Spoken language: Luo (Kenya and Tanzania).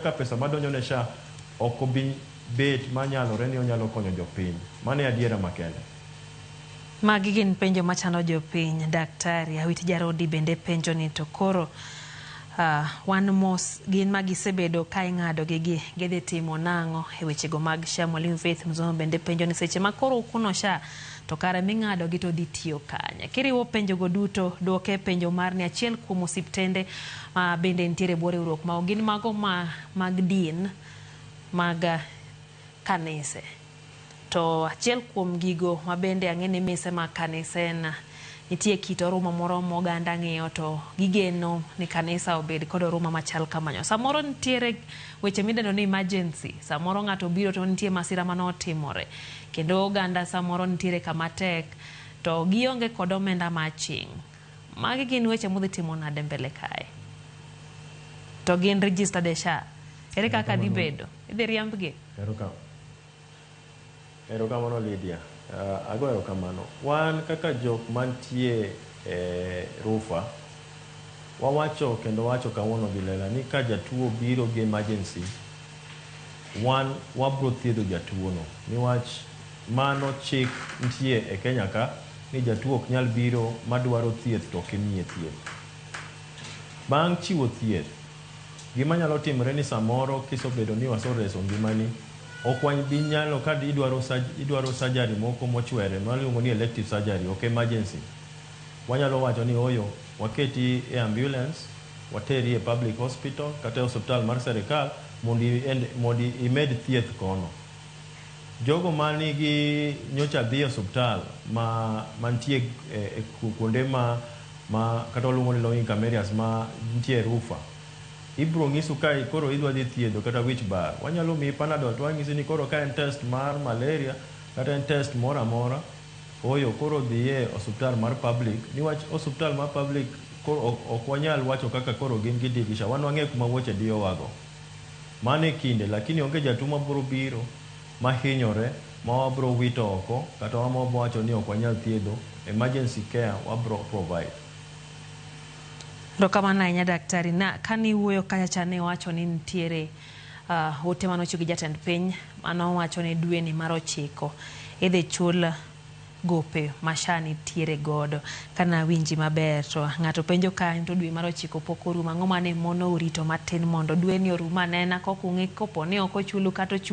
Ka pesa madonjo ne SHA ok obi bet manyalore ni onyalo konyo jopiny. Mano e adiera makende. Magi gin penjo machando jopiny. Daktari Awiti Jarodi bende penjo ni to koro wan mos gin ma gisebedo ka ing'ado gi gi gidhi timo nang'o e wechego mag SHA. Mwalimu Faith Mzomo bende penjo ni seche ma koro ukuno SHA to kare ming'ado gi to dhi tiyo kanye. Kiriwo penjo go duto, duoke penjo mar ni achiel kuom osiptende ma bende nitiere bwo riwruok ma gin mago ma mag din mag kanise. To achiel kuom gigo ma bende ang'e ni mise mag kanise en nitie kit oruma moro ma oganda ng'iyo to gigeno ni kanisa obed kod oruma machal kamano. Samoro nitiere weche midendo ni emergency, samoro ng'ato obiro to nitie masira manotimore kendo oganda samoro nitiere kama tek to gionge kod omenda maching'. Magi gin weche mudhi timo nade mbele kae? To gin registered e SHA. Ere kaka dhi bedo? Idhi riembgi? Erokamano Lydia. Ago erokamano. Wan kaka jok mantie e rufa, wawacho kendo wacho kawuono gi lela ni ka jatuo biro gi emergency, wan wabro thiedho jatuo no. Niwach mano chik nitie e Kenya ka ni jatuo ok nyal biro madwaro thieth to ok imiye thieth. Bang' chiwo thieth, gima nyalo timore ni samoro kisebedo ni wasereso ngimani, ok wabi nyalo ka idwaro surgery moko mochwere maluongo ni elective surgery, ok emergency. Wanyalo wacho ni oyo, waketi e ambulance, wateri e public hospital kata e osiptal mar serikal mondo imed thieth kono. Jogo manigi nyocha dhi e osiptal ma mantie e kuonde ma kata waluongo ni low income areas ma nitie e rufa, ibro nyisu ka koro idwa dhi thiedho kata wich bar, wanyalo miyi Panadol to wanyisi ni koro ka en test mar malaria kata en test moro amora, oyo koro dhiye osiptal mar public, niwach osiptal mar public koro ok wanyal wacho kaka koro gin gidhi gi SHA. Wan wang'eyo kuma wuoche diyowago. Mano e kinde, lakini onge jatuo mabro biro mahinyore ma wabro wito oko kata wabro wacho ni ok wanyal thiedho. Emergency care wabro provide. Erokamano ahinya daktari. Na kane iwuoyo kacha cha ne iwacho ni nitiere ote manochiw gi jatend piny manowacho ni dwe ni mar 9 idhi chul gope ma SHA nitiere godo. Kana winji maber to ng'ato penjo kanyo to dwe mar 9 pok orumo, ang'o mane mono rito matin mondo dwe ni orum anena kok ung'i kopo ni ok ochulu kata ochulu.